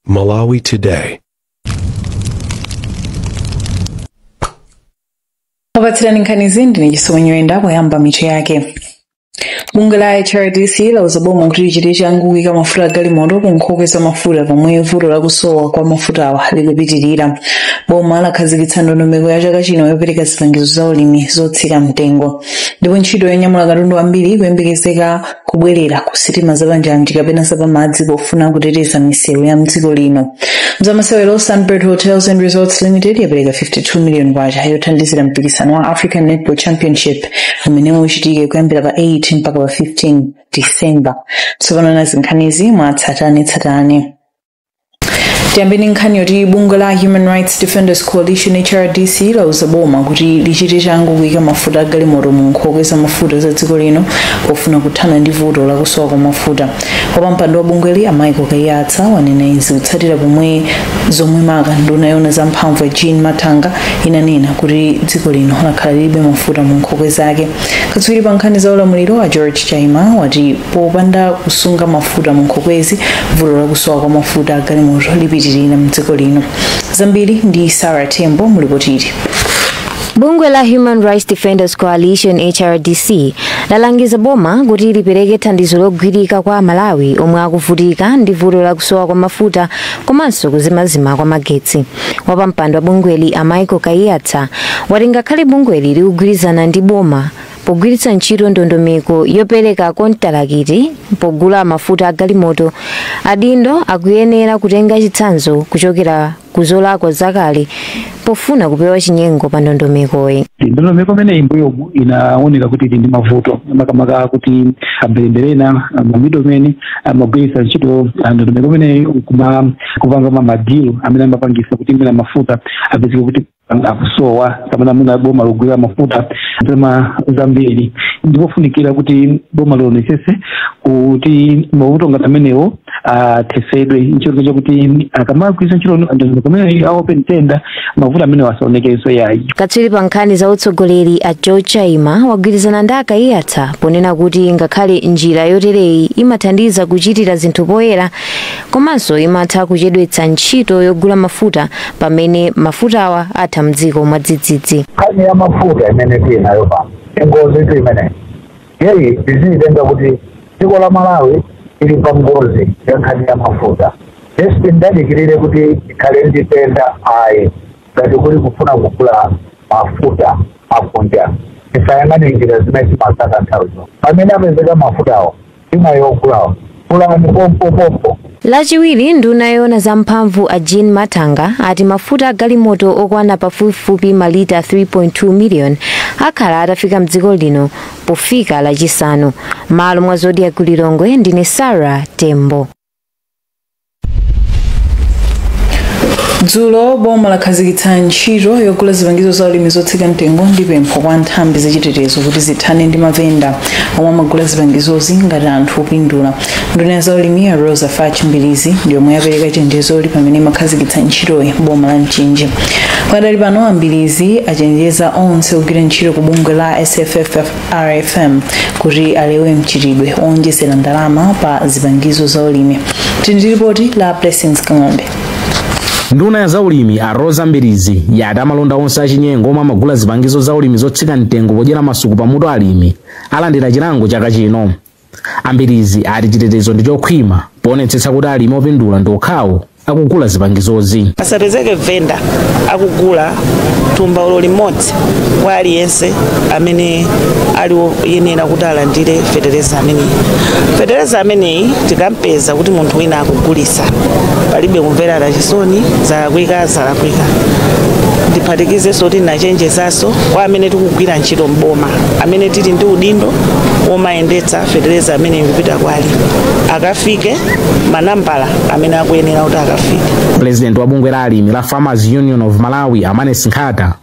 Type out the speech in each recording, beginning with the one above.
Malawi Today. Opatsirani nkhanizi ndine Chisomo Nyirenda. Poyamba, mitu yake. Bungwe la HRDC lauza boma kuti lichite changu kuyika mafuta agalimoto ku nkhokwe za mafuta pomwe vuto lakusowa kwa mafutawa likupitirira. Boma lakhazikitsa ndondomeko ya chaka chino yopereka zipangizo za ulimi zotsika mtengo. Ndipo ntchito yonyamula katundu ambiri kuyembekezeka kubwerera ku sitima zapanjanji kapena zapamadzi pofuna kuteteza misewu ya mdziko lino. Mzamasewero, Sunbird Hotels and Resorts Limited yapereka 52 million kwacha yothandizira mpikisano wa African Netball Championship umene uchitike kuyambira pa 8 mpaka pa 15 December. Tsopano nazi nkhanizi mwatsatanetsatane. Tiyambe ndi nkhani yoti bungwe la Human Rights Defenders Coalition, HRDC, lauza boma kuti lichite changu kuyika mafuta agalimoto mu nkhokwe za mafuta za dziko lino pofuna kuthana ndi vuto lakusowa kwa mafuta. Wapampando wa bungweli, a Michael Kaiyatsa, wanena izi kutsatira pomwe zomwe maka nduna yoona za mphamvu ya Jean Mathanga inanena kuti dziko lino lakhala lilibe mafuta mu nkhokwe zake. Katswiri pa nkhani za ulamuliro a George Chaima wati popanda kusunga mafuta mu nkhokwezi, vuto lakusowa kwa mafuta agalimoto lipitirira mdziko lino. Zambiri ndi Sarah Tembo mulipotiri. Bungwe la Human Rights Defenders Coalition, HRDC, lalangiza boma kuti lipereke thandizo logwirika kwa Amalawi omwe akuvutika ndi vuto lakusowa kwa mafuta komanso kuzimazima kwa magetsi. Wapampando wa bungweli, a Michael Kaiyatsa, wati ngakhale bungweli likugwirizana ndi boma pogwiritsa ntchito ndondomeko yopereka kontalakiti pogula mafuta agalimoto, adindo akuyenera kutenga chitsanzo kuchokera ku zolakwa zakale pofuna kupewa chinyengo pa ndondomekoyi. Ndondomeko imeneyi mbuyomu inaoneka kuti ili ndi mavuto, makamaka kuti amberembere ena, ma middlemen, amagwiritsa ntchito ndondomeko imeneyi kuma kupanga ma deal amene amapangisa kuti mwina mafuta apezeke kuti akusowa kapena mwina boma logwira mafuta ndalama zambiri. Ndipofunikira kuti boma lionetsetse kuti mavuto ngati amenewo athesedwe, ncholinga chakuti akamagwiritsa ntchito ndondomeko imeneyi a open tender, mavuto amenewo asaonekenso yayi. Katswiri pa nkhani za utsogoleri a George Chaima wagwirizana ndi a Kaiyatsa ponena kuti ngakhale njira yotereyi imathandiza kuchitira zinthu poyera, komanso imatha kuchedwetsa ntchito yogula mafuta pamene mafutawa atha mdziko mwadzidzidzi. Nkhani ya mafuta imene tili nayo pano, ingozi itu imeneyi yeyi tiziyitenga kuti dziko la Malawi ili pa ngozi ya nkhani ya mafuta. Sitingadikirire kuti ikhale ndi tender ayi. Ngati kuli kufuna kugula mafuta akunja, tisayang'ane njira zimene timasaka nthawi zonse. Pamene apezeka mafutawo, timayogulawo, gulani pompopompo. Lachiwiri, nduna yoona za mphamvu a Jean Mathanga ati mafuta agalimoto okwana pafupifupi malita 3.2 million akhala atafika mdziko lino pofika Lachisanu. Malo mwa Zodiak ku Lilongwe, ndine Sarah Tembo. Dzulo boma lakhazikitsa ntchito yogula zipangizo za ulimi zotsika mtengo ndi pempho kwa nthambi zachitetezo kuti zithane ndi mavenda omwe amagula zipangizozi ngati anthu opindula. Nduna ya zaulimi ya Rosa Fatch Mbilizi ndi yomwe yapereka chenjezoli pamene imakhazikitsa ntchitoyi boma la Mchinji. Pakadali pano, Ambilizi achenjeza onse ogwira ntchito ku bungwe la SFFRFM kuti alewe mchitidwe owonjezera ndalama pa zipangizo za ulimi. Tili ndi ripoti la Blessings Kang'ombe. Nduna ya zaulimi a Rosa Mbilizi yati amalonda onse achinyengo omwe amagula zipangizo za ulimi zotsika mtengo podyera masuku pamutu alimi alandira chilango chaka chino. Ambilizi ati chitetezo ndi chokhwima poonetsetsa kuti alimi opindula ndi okhawo akugula zipangizozi. Pasapezeke venda akugula thumba ulo limodzi kwa aliyense amene ali woyenera kuti alandire fetereza ameneyi. Fetereza ameneyi tikampeza kuti munthu wina akugulisa, palibe kumverera chisoni, zalakwika zalakwika. Ndiphatikizenso kuti ndinachenjezanso kwa amene tikugwira ntchito mboma, amene tili ndi udindo womayendetsa fetereza ameneyi kupita kwa alimi, akafike manambala amene akuyenera kuti akafike. President wa bungwe la alimi la Farmers Union of Malawi, Amanes Nkhata,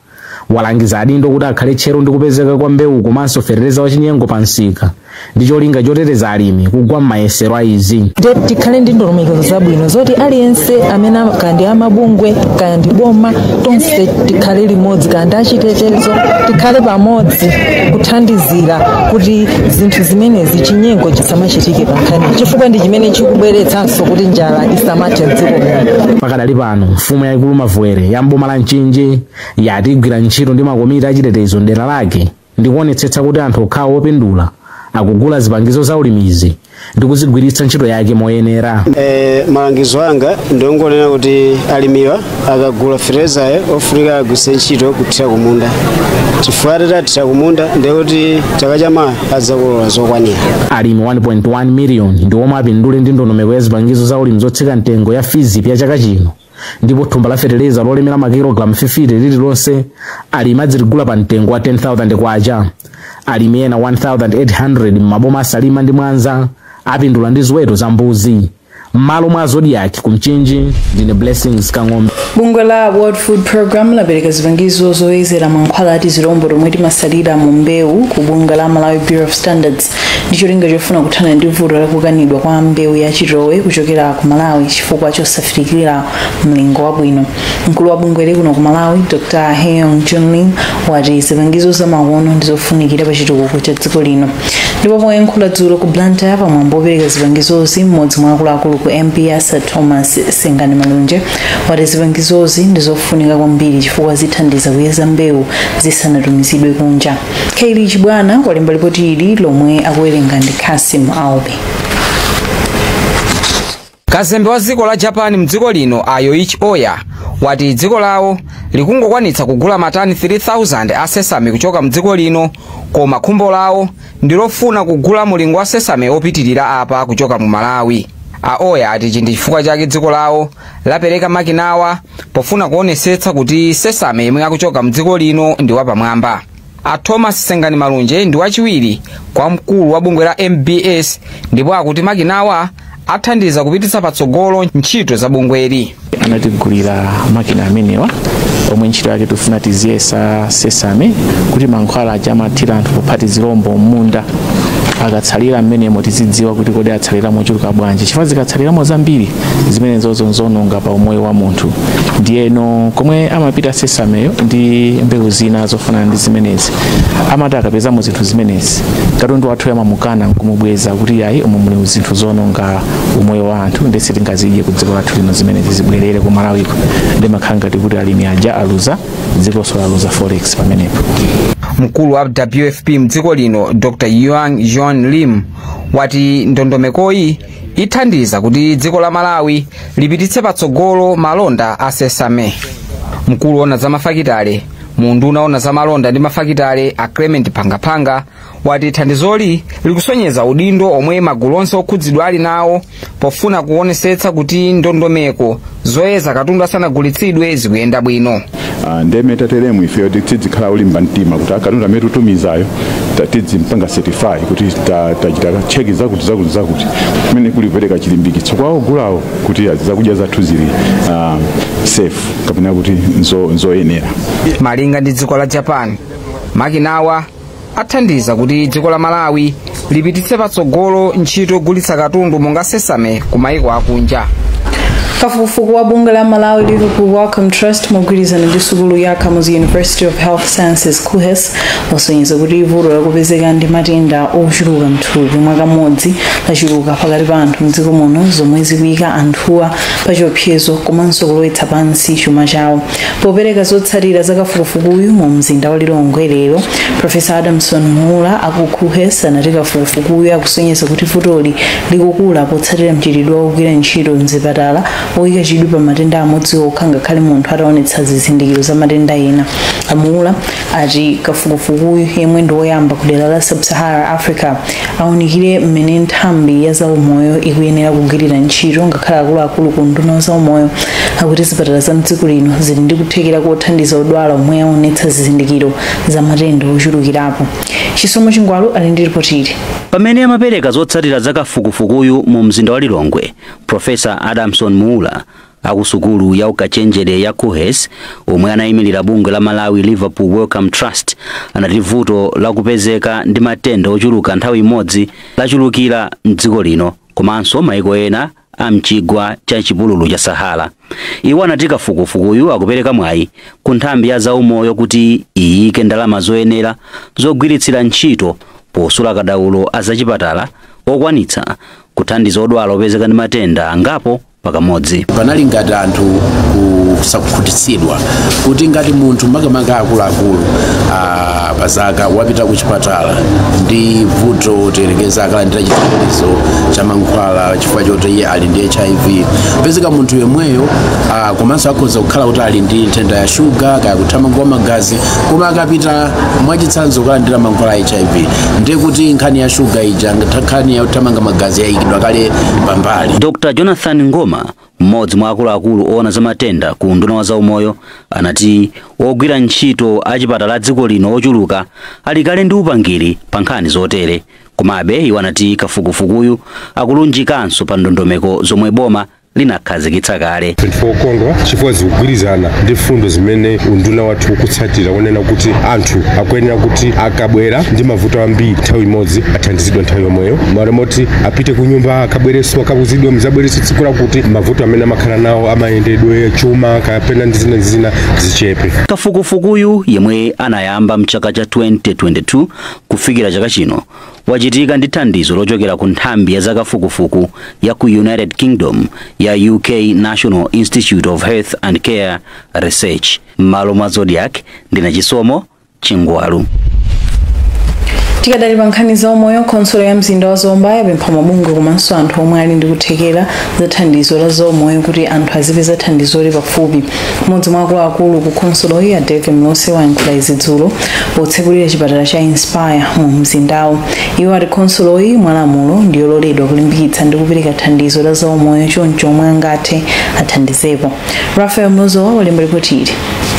walangiza adindo kuti akhale tcheru ndi kupezeka kwa mbewu komanso fetereza wachinyengo pa msika. Ndi cholinga choteteza alimi kugwa m'mayesero a izi. Tikhale ndi ndondomeko zabwino zoti aliyense amene kaya ndi amabungwe, kaya ndi boma, tonse tikhale limodzi, kaya ndi achitetezo, tikhale pamodzi kuthandizira kuti zinthu zimenezi, chinyengo chisamachitike pa nkhani, chifukwa ndi chimene chikubweretsanso kuti njala isamathe mdziko muno. Pakadali pano, mfumu yayikulu Mavuere ya mboma la Mchinji yati igwira ntchito ndi makomiti achitetezo mdera lake ndi kuonetsetsa kuti anthu okhawo opindula akugula zipangizo za ulimizi ndi kuzigwiritsa ntchito yake moyenera. Malangizo anga ndiongonena kuti alimiwa akagula feterezayo ofunika agwiritse ntchito kuthira kumunda, chifukwa atatathira kumunda ndekuti chaka chamawa adzakolola zokwanira. Alimi 1.1 million ndi omwe apindule ndi ndondomeko ya zipangizo za ulimi zotsika mtengo ya FISP ya chaka chino, ndipo thumba la feteleza lolemera makilogalamu 50 lililonse alimi adziligula pa mtengo wa 10,000 kwacha. Alimi ena 1800 m'maboma a Salima ndi Mwanza apindula ndi ziweto za mbuzi. M'malo mwa Zodiak ku Mchinji, ndine Blessings Kang'ombe. Bungwe la World Food Program lapereka zipangizo zoyezera mankhwala ati zirombo tomwe timasalira mu mbewu ku bungwe la Malawi Bureau of Standards ndi cholinga chofuna kuthana ndi vuto lakukanidwa kwa mbewu ya chitowe kuchokera ku Malawi chifukwa chosafikira mlingo wabwino. Mkulu wa bungweli kuno ku Malawi, Dr Heong Junling, wati zipangizo zamakono ndi zofunikira pa chitukuko cha dziko lino. Ndipo poyankhula dzulo ku Blantyre pamwambo wopereka zipangizozi, mmodzi mwa akuluakulu ku MBS, Thomas Sengani Malunje, wati zipangizozi ndi zofunika kwambiri chifukwa zithandiza kuyeza mbewu zisanatumizidwe kunja. Kaili Chibwana walemba ripoti ili lomwe akuwerenga ndi Kasim Albi. Kazembe wa dziko la Japan mdziko lino, a Yoichi Oya, wati dziko lawo likungokwanitsa kugula matani 3000 a sesame kuchoka mdziko lino, koma khumbo lawo ndilofuna kugula mulingo wa sesame opitirira apa kuchoka mu Malawi. A Oya ati ichi ndi chifukwa chake dziko lawo lapereka makinawa pofuna kuonesetsa kuti sesame yemwe akuchoka mdziko lino ndi wapamwamba. A Thomas Sengani Malunje ndi wachiwiri kwa mkulu wa bungwe la MBS ndipo akuti makinawa athandiza kupititsa patsogolo ntchito za bungweli. Anatigulira makina amenewa omwe ntchito yake tifuna tiziyesa sesame kuti mankhwala aja amathira anthu popha tizilombo m'munda akatsalira mmenemo tizidziwa kuti kodi atsalira mochuluka bwanji, chifukwa zikatsaliramo zambiri zimenezozo nzononga pa umoyo wa munthu. Ndiyeno komwe amapita sesameyo ndi mbewu zina zofanana ndi zimenezi, amati akapezamo zinthu zimenezi katundu wathu amamukana nkumubweza kuti ayi, umu muli zinthu zononga umoyo wa anthu, ndese tingazidye ku dziko lathu lino, zimenezi zibwerere ku Malawiko. Ndimakhala ngati kuti alimi aja aluza, dzikonso laluza forex pamenepo. Mkulu wa WFP mdziko lino, Dr Yuan John Lim, wati ndondomekoyi ithandiza kuti dziko la Malawi lipititse patsogolo malonda a sesame. Mkulu ona za mafakitale mu nduna ona za malonda ndi mafakitale, a Clement Phangaphanga, wati thandizoli likusonyeza udindo omwe magulu onse okhudzidwa ali nawo pofuna kuonesetsa kuti ndondomeko zoyeza katundu asanagulitsidwe zikuyenda bwino. Ndeme tateremu ifeyo tidzikhala olimba mtima kuti akatundu amene tutumizayo tidzimpanga certify kuti tachita check zakuti zakuti zakuti, kumene kuli kupereka chilimbikitso kwa ogulawo kuti zakudya zathu zili safe kapena kuti nzoyenera. Malinga ndi dziko la Japan, makinawa athandiza kuti dziko la Malawi lipititse patsogolo ntchito yogulitsa katundu monga sesame ku mayiko akunja. Kafukufuku wa bungwe la Malawi Liverpool Wellcome Trust mogwirizana ndi sukulu ya Kamuzu University of Health Sciences, KUHeS, wasonyeza kuti vuto lakupezeka ndi matenda ochuluka mthupi mwakamodzi lachuluka pakati pa anthu mdziko muno, zomwe zikuyika anthuwa pa chiopsezo komanso kulowetsa pansi chuma chawo. Popereka zotsatira za kafukufukuyu mu mzinda wa Lilongwe lero, Professor Adamson Muula aku KUHeS anati kafukufukuyu akusonyeza kuti vutoli likukula potsatira mchitidwe wogwira ntchito mzipatala oyika chidwi pa matenda amodzi okha ngakhale munthu ataonetsa zizindikiro za matenda ena. Amuula ati kafukufukuyu, yemwe ndi woyamba ku dera la Sub-Sahara Africa, awunikire mmene nthambi ya zaumoyo ikuyenera kugwirira ntchito, ngakhale akuluakulu ku nduna zaumoyo akuti zipatala za mdziko lino zili ndi kuthekera kothandiza odwala omwe aonetsa zizindikiro za matenda ochulukirapo. Chisomo Chingwalu ali ndi ripoti ili. Pamene amapereka zotsatira za kafukufukuyu mu mzinda wa Lilongwe, Professor Adamson Muula Akusukulu ya ukachenjere ya KUHeS omwe anayimirira bungwe la Malawi Liverpool Wellcome Trust anati vuto lakupezeka ndi matenda ochuluka nthawi imodzi lachulukira mdziko lino komanso maiko ena a mchigwa cha chipululu cha Sahara. Iwo anati kafukufukuyu akupereka mwayi ku nthambi ya zaumoyo kuti iyike ndalama zoyenera zogwiritsira ntchito posula kadaulo a zachipatala okwanitsa kuthandiza odwala opezeka ndi matenda angapo pakamodzi. Panali ngati anthu kusakhutitsidwa kuti ngati munthu makamaka akuluakulu pazaka wapita kuchipatala ndi vuto, tiyerekeza akalandira chithandizo cha mankhwala chifukwa choti iye ali ndi HIV, pezeka munthu yemweyo komanso akhoza kukhala kuti ali ndi nthenda ya shuga kaya kuthamanga kwa magazi, koma akapita mwachitsanzo kukalandira mankhwala a HIV ndiye kuti nkhani ya shuga ija, nkhani ya kuthamanga magazi yayikidwa kale pambali. Dr. Jonathan Ngoma, mmodzi mwa akuluakulu oona za matenda ku unduna wa zaumoyo, anati ogwira ntchito achipatala dziko lino ochuluka ali kale ndi upangiri pa nkhani zotere. Komabe iwo anati kafukufukuyu akulunjikanso pa ndondomeko zomwe boma linakhazikitsa kale. Tikukondwa chifukwa zikugwirizana ndi fundo zimene unduna wathu ukutsatira kunena kuti anthu akuyenera kuti akabwera ndi mavuto ambiri nthawi imodzi athandizidwe nthawi yomweyo, malo moti apite ku nyumba akabwerenso akakuzidwe mzabwerenso tsiku lakuti mavuto amene amakhala nawo amayendedwe chuma kapena ndi zina zina zichepe. Kafukufukuyu yemwe anayamba mchaka cha 2022 kufikira chaka chino wachitika ndi thandizo lochokera ku nthambi ya zakafukufuku ya ku United Kingdom ya UK National Institute of Health and Care Research. M'malo mwa Zodiak, ndina Chisomo Chingwalu. Tikadali pa nkhani za umoyo, khonsolo ya mzinda wa Zomba yapempha mabungwe komanso anthu omwe ali ndi kuthekera za thandizo la zaumoyo kuti anthu azipeza thandizoli pafupi. Mmodzi mwa akuluakulu ku khonsoloyi, a David Mlose, wayankhula izi dzulo potsekulira chipatala cha Inspire mu mzindawo. Iwo ati khonsoloyi mwalamulo ndiyololedwa kulimbikitsa ndi kupereka thandizo la zaumoyo, choncho omwe angathe athandizepo. Rafael Mlozowa walemba ripoti ili.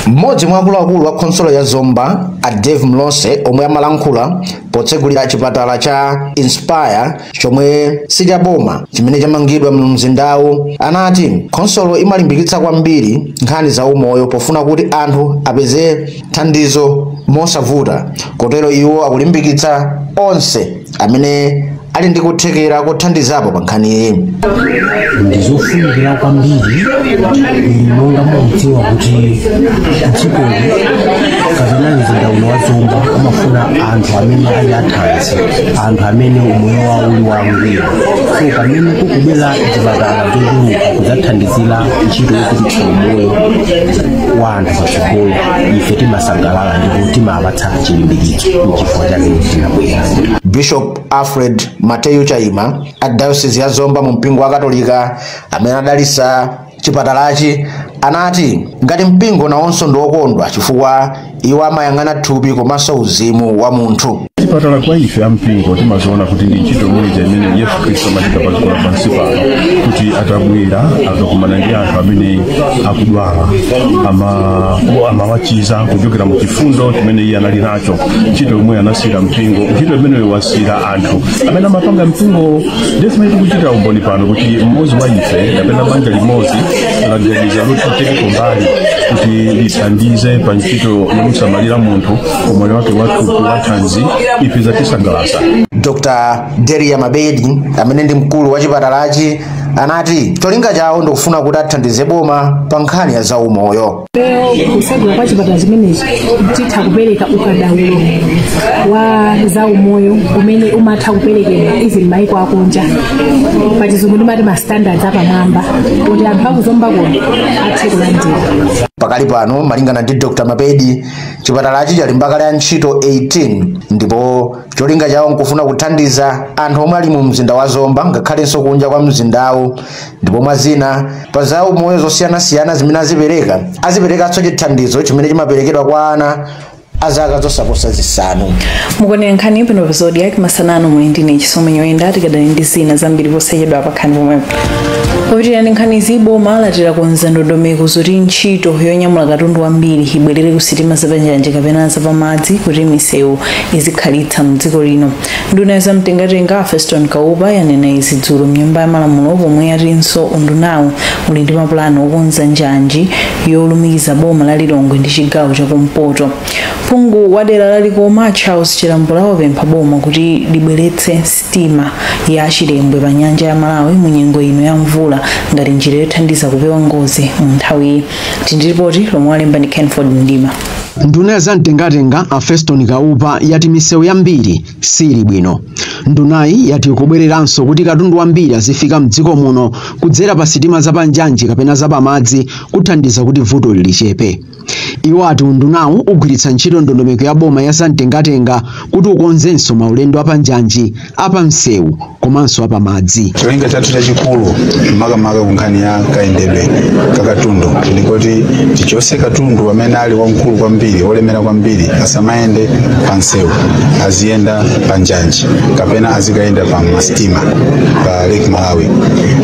Mmodzi mwa akuluakulu wa khonsolo ya Zomba, a Dave Mlose, omwe amalankhula potsegulira chipatala cha Inspire chomwe sichaboma chimene chamangidwa mu mzindawu, anati khonsolo imalimbikitsa kwambiri nkhani za umoyo pofuna kuti anthu apeze thandizo mosavuta, kotero iwo akulimbikitsa onse amene ali ndi kuthekera kothandizapo pa nkhaniyi. Ndizofunikira kwambiri, monga mukudziwa kuti dzikoli kapena mzinda uno wa Zomba umafuna anthu amene ali athanzi, anthu amene umoyo wawo uli wangwiro. So pamene kukubwera zipatala zochuluka kudzathandizira ntchito yopititsa umoyo wa anthu patsogolo, ife timasangalala ndipo timapatsa chilimbikitso, nchifukwa chake tinabwera. Bishop Alfred Mateyu Chaima a diocese ya Zomba mu mpingo wa Katolika amene adalitsa chipatalachi anati ngati mpingo nawonso ndi wokondwa chifukwa iwo amayang'ana thupi komanso uzimu wa munthu. Chipatala kwa ife ampingo timaziona kuti ndi ntchito imodzi imene Yesu Khristu amachita pa dziko lapansi pano, kuti atabwera akakumana ndi anthu amene akudwala amawachiza kuchokera mu chifundo chimene iye anali nacho. Ntchito yomwe anasiyira mpingo, ntchito imeneyo wasiyira anthu amene amapanga mpingo. Ndiye zimene tikuchitira umboni pano kuti mmodzi wa ife kapena banja limodzi laganiza loti titengeko mbali kuti lithandize pa ntchito yomusamalira munthu umoyo wake wathupi wathanzi, ife zatisangalatsa. Dr. Deria Mabedi amene ndi mkulu wa chipatalachi anati cholinga chawo ndikufuna kuti athandize boma pa nkhani ya zaumoyo. Lero kusegula kwa chipatala chimenechi titha kupereka ukadaulo wa zaumoyo umene umatha kuperekedwa even maiko akunja, pachizungu ndimati ma standards apamwamba, kuti anthu akuzomba kuno athe kulandira. Pakali pano, malingana ndi Dr. Mabedi, chipatalachi chalemba kale antchito 18 ndipo cholinga chawo nkufuna kuthandiza anthu omwe ali mu mzinda wa Zomba ngakhalenso kunja kwa mzindawo, ndipo mwazina pa zaumoyo zosiyanasiyana zimene azipereka, aziperekanso chithandizo chimene chimaperekedwa kwa ana a zaka zosaposa 5. Mukuonera nkhani pano pa Zodiak masanano, muli ndine Chisomo Nyoyenda. Tikadali ndi zina zambiri posachedwa pa nkhani pomwepo. Kupitirira ndi nkhanizi, boma lati lakonza ndondomeko zoti ntchito yonyamula katundu wambiri ibwerere ku sitima zapanjanja kapena zapamadzi kuti misewu izikhalitsa mdziko lino. Nduna ya zamtengatenga Feston Kaupa yanena izi dzulo mnyumba ya malamulo, pomwe yatinso undunawo uli ndi mapulani okonza njanji yolumikiza boma la Lilongwe ndi chigawo chakumpoto. Phungu wa dera la Likoma Charles Chilambula wapempha boma kuti libweretse sitima ya Chilembwe pa nyanja ya Malawi mu nyengo ino ya mvula ngati njira yothandiza kupewa ngozi mu nthawiyi. Ndi ripoti lomwe alemba ndi Kenford Mdima. Nduna ya zamtengatenga a Feston Kaupa yati misewu yambiri sili bwino. Ndunayi yati kubwereranso kuti katundu wambiri azifika mdziko muno kudzera pa sitima zapanjanji kapena zapamadzi kuthandiza kuti vuto lichepe. Iwo ati undunawu ugwiritsa ntchito ndondomeko ya boma ya zamtengatenga kuti ukonzenso maulendo apanjanji, apamsewu komanso apamadzi. Cholinga chathu chachikulu, makamaka ku nkhani ya kayendedwe kakatundu, ndikuti tichose katundu amene ali wamkulu kwambiri, olemera kwambiri, asamayende pa msewu, aziyenda pa njanji kapena azikayenda pa masitima pa Lake Malawi.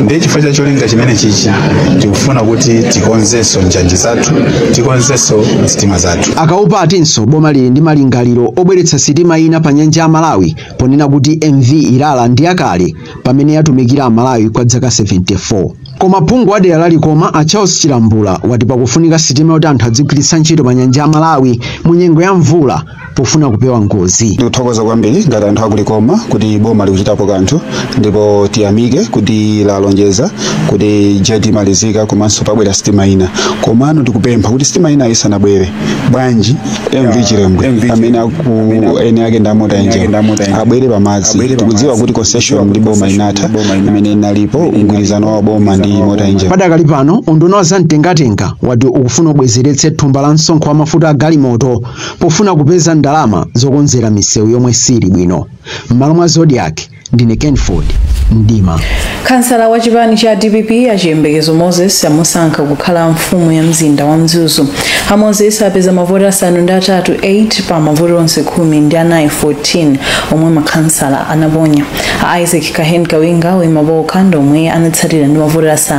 Ndi chifukwa cha cholinga chimene chichi tikufuna kuti tikonzenso njanji zathu, tikonzenso sitima zathu. A Kaupa atinso boma lili ndi malingaliro obweretsa sitima ina pa nyanja ya Malawi, ponena kuti MV Ilala ndi yakale pamene yatumikira Amalawi kwa zaka 74. Koma phungu wa dera la Likoma a Charles Chilambula wati pakufunika sitima yoti anthu adzigwiritsa ntchito pa nyanja ya Malawi mu nyengo ya mvula pofuna kupewa ngozi. Ndikuthokoza kwambiri ngati anthu akulikoma kuti boma likuchitapo kanthu, ndipo tiyamike kuti lalonjeza kuti jetty imalizika komanso pabwera sitima ina. Komano tikupempha kuti sitima ina isanabwere, bwanji MV Chilembwe amene aku ene ake ndi a Mota-Engil abwere pamadzi? Tikudziwa kuti concession ndi boma inatha imene inalipo, mgwirizano wa boma ndi Mota-Engil. Padakali pano unduna wa zamtengatenga wati ukufuna ubwezeretse thumba la msonkho wa mafuta a galimoto pofuna kupeza ndalama zokonzera misewu yomwe sili bwino. M'malo mwa Zodiak, ndine Kenford Mdima. Kansala wa chipani cha DPP Achiyembekezo Moses amusankha kukhala mfumu ya mzinda wa Mzuzu. A Moses apeza mavoti 8, 8 pa mavoti onse 14, 14 omwe makhansala anaponya. A Isaac Kahen Kawinga oyima pokha omwe anatsatira ndi mavoti 6,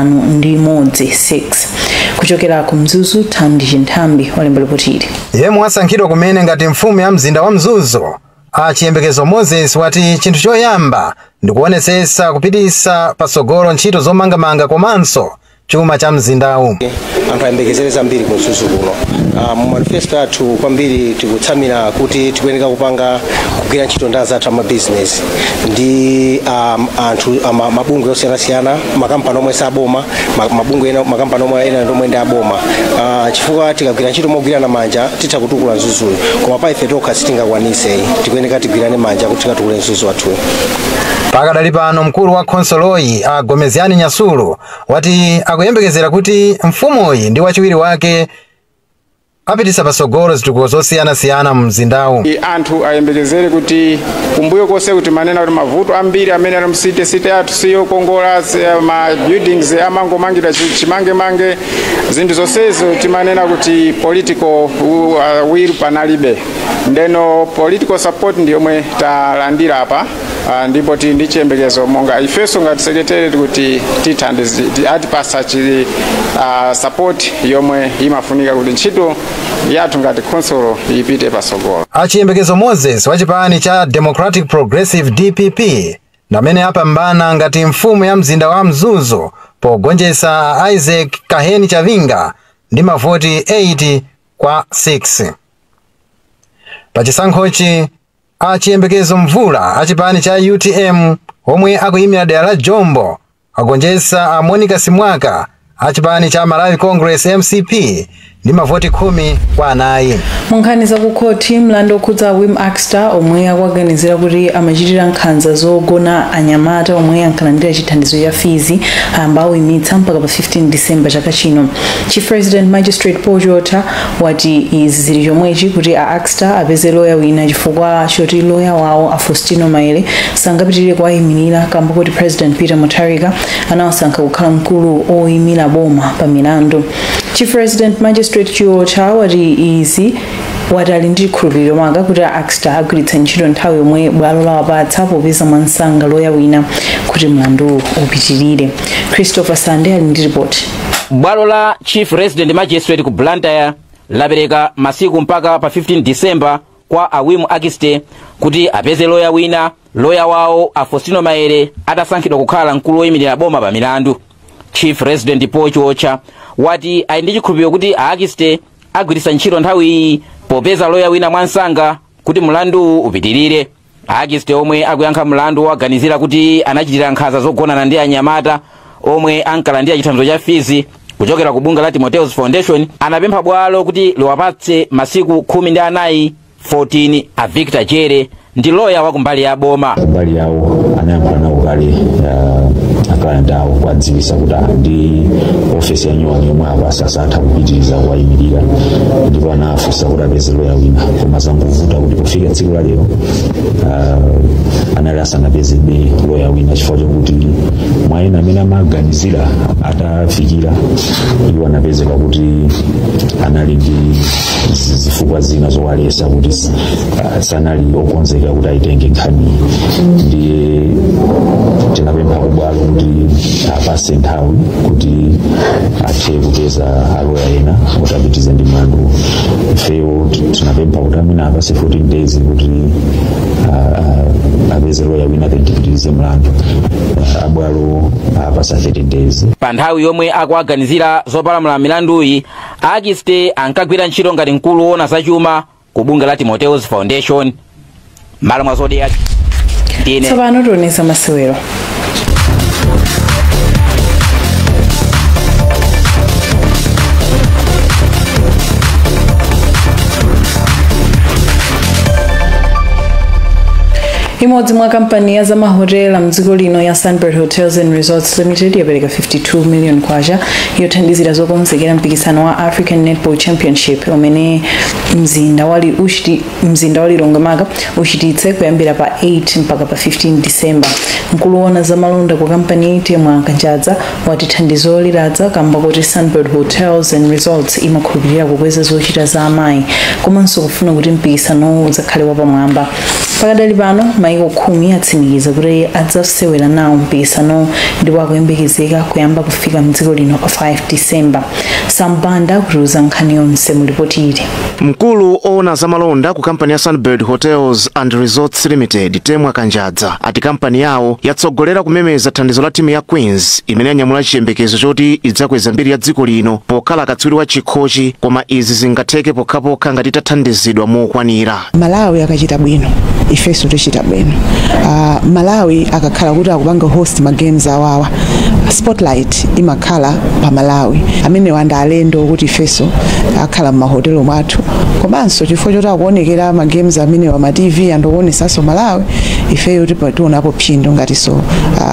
6. Kuchokera ku Mzuzu, Thandi Chinthambi walemba ripoti ili. Yemwe wasankhidwa kumene ngati mfumu ya mzinda wa Mzuzu Achiyembekezo Moses wati chinthu choyamba ndikuonetsetsa kupitisa patsogolo ntchito zomangamanga komanso chuma cha mzindawu. Anthu ayembekezere zambiri ku Mzuzu kuno. Mu manifesto athu kwambiri tikutsamira kuti tikuyeneka kupanga kugwira ntchito ndi azathu amabizinesi ndi anthu mabungwe osiyanasiyana, makampani omwe saboma, mabungwe ena, makampani omwe ena ndi omwe ndi aboma, chifukwa tikagwira ntchito mogwirana manja titha kutukula Mzuzuyo, koma pa ife tokha sitingakwanise. Tikuyeneka tigwirane manja kuti tikatukule Mzuzu wathuyo. Pakadali pano mkulu wa khonsoloyi a Gomeziani Nyasulu wati akuyembekezera kuti mfumuyi ndi wachiwiri wake apitisa patsogolo zitukuko zosiyanasiyana mu mzindawu. Anthu ayembekezere kuti kumbuyo konse kuti manena kuti mavuto ambiri amene ali m'city, city yathu siyokongola, ma buildings amangomangidwa chimangemange, zinthu zonsezo timanena kuti political will panalibe. Ndeno political support ndi yomwe talandira apa, ndipo tili ndi chiyembekezo monga ifenso ngati secretary kuti tithandize, atipasa chi support yomwe imafunika kuti ntchito yathu ngati khonsolo ipite pasogolo. Achiyembekezo Moses wa chipani cha Democratic Progressive, DPP, ndamene apambana ngati mfumu ya mzinda wa Mzuzu pogonjetsa Isaac Kaheni Chavinga ndi mavoti 8 kwa 6. Pachisankhochi Achiyembekezo Mvula a chipani cha UTM omwe akuyimira dera la Jombo agonjetsa a Monica Simwaka a chipani cha Malawi Congress, MCP, ndi mavoti 10 kwa 4. Mu nkhani zakukhoti, mlandu okhudza Wim Axter omwe akuganizira kuti amachitira nkhanza zogona anyamata omwe ankalandira chithandizo cha fees ayamba awuyimitsa mpaka pa 15 Disemba chaka chino. Chief Resident Magistrate Paul Jota wati izi zili chomwechi kuti a Axter apeze loya wina, chifukwa choti loya wawo a Faustino Maele sangapitirire kuwayimirira kamba kuti President Peter Mutharika anawasankha kukhala mkulu oyimira boma pa milandu. Chief Resident Magistrate Chiotha wati izi wati ali ndi chikhulupiriro maka kuti a Akster agwiritsa ntchito nthawi yomwe bwalo lawapatsa popeza mwansanga loya wina kuti mlandu upitirire. Christopher Sande ali ndi ripoti. Bwalo la Chief Resident Magistrate ku Blantyre lapereka masiku mpaka pa 15 December kwa a Wimu Akiste kuti apeze loya wina, loya wawo a Faustino Maere atasankhidwa kukhala mkulu woyimirira boma pa milandu. Chief Resident Paul Chiwocha wati ali ndi chikhulupiriro kuti a Akiste agwiritsa ntchito nthawi iyi popeza loya wina mwansanga kuti mlandu upitirire. Akiste omwe akuyankha mlandu waganizira kuti anachitira nkhanza zogonana ndi anyamata omwe ankalandira chithandizo cha fees kuchokera ku bunga la Timotheus Foundation anapempha bwalo kuti liwapatse masiku 14 14. A Victor Jere ndi loya wa kumbali ya boma. Kumbali yawo anayankhula nawo kale aklayant awo kuwadziwitsa kuti ndi ofesi ya nyuwani yomwe apa sasatha kupitiriza kuwayimirira, ndipo anafunsa kuti apeze loya wina, koma zangovuta kuti pofika tsiku la lero anali asanapezebe loya wina chifukwa chokuti mwa ena amene amaganizira atafikira iwo anapezeka kuti anali ndi zifukwa zina zowalesa kuti sanali okonzeka kuti aitenge nkhani. Ndiye tinapempha kubwalo kuti apase nthawi kuti athe kupeza aloya ena kuti apitize ndi mlandu. Ifeyo tinapempha kuti amene apase 14 days kuti apeze loya wina then tipitirize mlandu. Abwalo apasa 30 days. Pa nthawi yomwe akuaganizira zopalamula milanduyi, Akiste ankagwira ntchito ngati mkulu woona zachuma ku bunga la Timotheus Foundation. Malo mwa Zodiac. Tsopano tionetsa masewero. Imodzi mwa kampani ya zamahotela mdziko lino ya Sunbird Hotels and Resorts Limited yapereka 52 million kwacha yothandizira zokonzekera mpikisano wa African Netball Championship umene mzinda wa Lilongwe maka uchititse kuyambira pa 8 mpaka pa 15 December. Mkulu woona zamalonda ku kampani Temwa Kanjadza wati thandizo liladza kamba kuti Sunbird Hotels and Resorts imakhulupirira kukweza zochita za amayi komanso kufuna kuti mpikisanowu udzakhale wapamwamba. Pakadali pano maiko 10 atsimikiza kuti adzasewera nawo mpikisano ndipo akuyembekezeka kuyamba kufika mdziko lino pa 5 December. Sambanda kutiuza nkhani yonse mu ripoti ili. Mkulu owona zamalonda ku kampani ya Sunbird Hotels and Resorts Limited Temwa Kanjadza ati kampani yawo yatsogolera kumemeza thandizo la timu ya Queens imene yanyamula chiyembekezo choti idzakweza mbiri ya dziko lino pokhala katswiri wa chikhochi, koma izi zingatheke pokhapokha ngati itathandizidwa mokwanira. Malawi akachita bwino ifeso tichita bwino. Malawi akakhala kuti akupanga host ma games awawa, spotlight imakhala pa Malawi amene wanda alendo kuti ifeso akhala m'mahotelo mwathu, komanso chifukwa choti akuonekera ma games amene wa ma TV andikuonesanso Malawi, ifeyo tionapo phindu ngatiso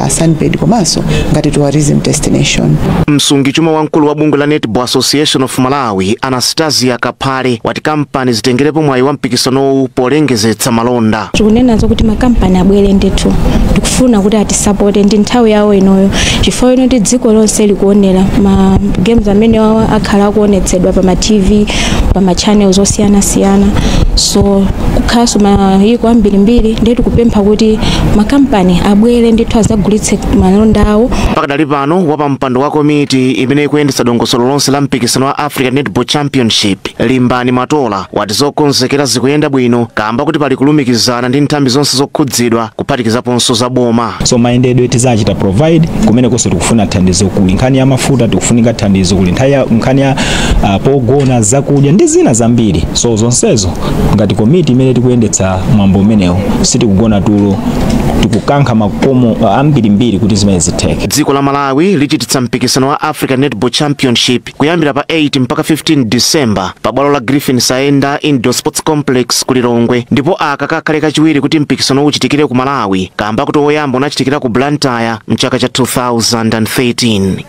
Sunbird komanso ngati tourism destination. Msungichuma wamkulu wa bungwe la Netball Association of Malawi Anastasia Kaphale wati kampani zitengerepo mwayi wa mpikisanowu polengezetsa malonda. Tikunena kuti makampani abwere ndithu, tikufuna kuti atisapote ndi nthawi yawo inoyo, chifukwa ino ndi dziko lonse likuonera ma games amene wawa akhala akuonetsedwa pa ma TV pa ma channels osiyanasiyana, so kukhalanso mayiko ambirimbiri ndiye tikupempha kuti makampani abwere ndithu azagulitse malonda awo. Pakadali pano wapampando wa komiti imene ikuyendetsa dongosolo lonse la mpikisano wa African Netball Championship Limbani Matola wati zokonzekera zikuyenda bwino kamba kuti pali kulumikizana ndi nthambi zonse zokhudzidwa kuphatikizaponso za boma. So mayendedwe tizachita provide kumene konse tikufuna thandizo kuli nkhani ya mafuta, tikufunika thandizo kuli nkhani ya pogona, zakudya ndi zina zambiri. So zonsezo ngati komiti imene tikuyendetsa mwambo umenewo sitikugona tulo, tikukankha makomo ambirimbiri kuti zimene zitheke. Dziko la Malawi lichititsa mpikisano wa African Netball Championship kuyambira pa 8 mpaka 15 December pa bwalo la Griffin Saenda Indoor Sports Complex ku Lilongwe, ndipo aka kakhale kachiwiri kuti mpikisano uchitikire ku Malawi kamba kuti woyamba unachitikira ku Blantyre mchaka cha 2013.